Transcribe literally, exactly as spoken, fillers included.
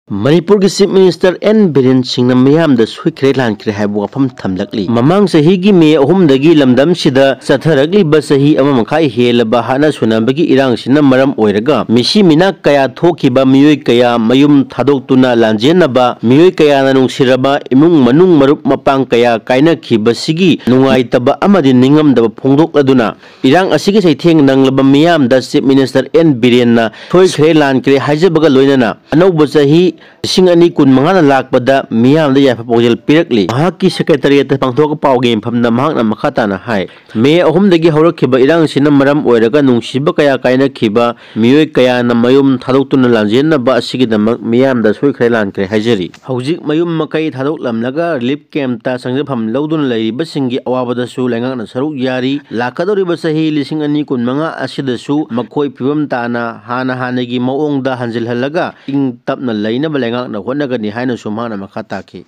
ꯃꯅꯤꯄꯨꯔꯒꯤ Chief Minister N Biren ꯁꯤꯡꯅ ꯃꯤꯌꯥꯝꯗ ꯁꯣꯏꯈ꯭ꯔꯦ ꯂꯥꯟꯈ꯭ꯔꯦ ꯍꯥꯏꯕ ꯋꯥꯐꯝ ꯊꯝꯂꯛꯂꯤ꯫ ꯃꯃꯥꯡ ꯆꯍꯤꯒꯤ ꯃꯦ ꯑꯍꯨꯝꯗꯒꯤ ꯂꯝꯗꯝꯁꯤꯗ ꯆꯠꯊꯔꯛꯂꯤꯕ ꯆꯍꯤ ꯑꯃ ꯃꯈꯥꯏ ꯍꯦꯜꯂꯕ ꯍꯥꯠꯅ ꯁꯨꯅꯕꯒꯤ ꯏꯔꯥꯡꯁꯤꯅ ꯃꯔꯝ ꯑꯣꯏꯔꯒ ꯃꯤꯁꯤ ꯃꯤꯅꯥ ꯀꯌꯥ ꯊꯣꯛꯈꯤꯕ, ꯃꯤꯑꯣꯏ ꯀꯌꯥ ꯃꯌꯨꯝ ꯊꯥꯗꯣꯛꯇꯨꯅ ꯂꯥꯟꯖꯦꯟꯅꯕ, ꯃꯤꯑꯣꯏ ꯀꯌꯥꯅ ꯅꯨꯡꯁꯤꯔꯕ ꯏꯃꯨꯡ ꯃꯅꯨꯡ ꯃꯔꯨꯞ ꯃꯄꯥꯡ ꯀꯌꯥ ꯀꯥꯏꯅꯈꯤꯕꯁꯤꯒꯤ ꯅꯨꯡꯉꯥꯏꯇꯕ ꯑꯃꯗꯤ ꯅꯤꯡꯉꯝꯗꯕ ꯐꯣꯡꯗꯣꯛꯂꯗꯨꯅ ꯏꯔꯥꯡ ꯑꯁꯤꯒꯤ ꯆꯩꯊꯦꯡ ꯅꯪꯂꯕ ꯃꯤꯌꯥꯝꯗ Chief Minister N ꯕꯤꯔꯦꯟꯅ ꯁꯣꯏꯈ꯭ꯔꯦ ꯂꯥꯟꯈ꯭ꯔꯦ ꯍꯥꯏꯖꯕꯒ ꯂꯣꯏꯅꯅ ꯑꯅꯧꯕ ꯆꯍꯤ ꯂꯤꯁꯤꯡ ꯑꯅꯤ ꯀꯨꯟ ꯃꯉꯥꯅ ꯂꯥꯛꯄꯗ ꯃꯤꯌꯥꯝꯗ ꯌꯥꯏꯐ ꯄꯥꯎꯖꯦꯜ ꯄꯤꯔꯛꯂꯤ꯫ ꯃꯍꯥꯛꯀꯤ Secretariatꯇ ꯄꯥꯡꯊꯣꯛꯄ ꯄꯥꯎꯒꯤ ꯃꯤꯐꯝꯗ ꯃꯍꯥꯛꯅ ꯃꯈꯥ ꯇꯥꯅ ꯍꯥꯏ, ꯃꯦ ꯑꯍꯨꯝꯗꯒꯤ ꯍꯧꯔꯛꯈꯤꯕ ꯏꯔꯥꯡꯁꯤꯅ ꯃꯔꯝ ꯑꯣꯏꯔꯒ ꯅꯨꯡꯁꯤꯕ ꯀꯌꯥ ꯀꯥꯏꯅꯈꯤꯕ, ꯃꯤꯑꯣꯏ ꯀꯌꯥꯅ ꯃꯌꯨꯝ ꯊꯥꯗꯣꯛꯇꯨꯅ ꯂꯥꯟꯖꯦꯟꯅꯕ ꯑꯁꯤꯒꯤꯗꯃꯛ ꯃꯤꯌꯥꯝꯗ ꯁꯣꯏꯈ꯭ꯔꯦ ꯂꯥꯟꯈ꯭ꯔꯦ ꯍꯥꯏꯖꯔꯤ꯫ ꯍꯧꯖꯤꯛ ꯃꯌꯨꯝ ꯃꯀꯩ ꯊꯥꯗꯣꯛꯂꯝꯂꯒ relief campꯇ ꯆꯪꯖꯐꯝ ꯂꯧꯗꯨꯅ ꯂꯩꯔꯤꯕꯁꯤꯡꯒꯤ ꯑꯋꯥꯕꯗꯁꯨ ꯂꯩꯉꯥꯛꯅ ꯁꯔꯨꯛ ꯌꯥꯔꯤ꯫ ꯂꯥꯛꯀꯗꯧꯔꯤꯕ ꯆꯍꯤ ꯂꯤꯁꯤꯡ ꯑꯅꯤ ꯀꯨꯟ ꯃꯉꯥ ꯑꯁꯤꯗꯁꯨ ꯃꯈꯣꯏ ꯐꯤꯕꯝ ꯇꯥꯅ ꯍꯥꯟꯅ ꯍꯥꯟꯅꯒꯤ ꯃꯑꯣꯡꯗ ꯍꯟꯖꯤꯜꯍꯜꯂꯒ ꯏꯪ ꯇꯞꯅ ꯂꯩꯅꯕ ꯂꯩꯉꯥꯛꯅ ꯍꯣꯠꯅꯒꯅꯤ ꯍꯥꯏꯅꯁꯨ ꯃꯍꯥꯛꯅ ꯃꯈꯥ ꯇꯥꯈꯤ꯫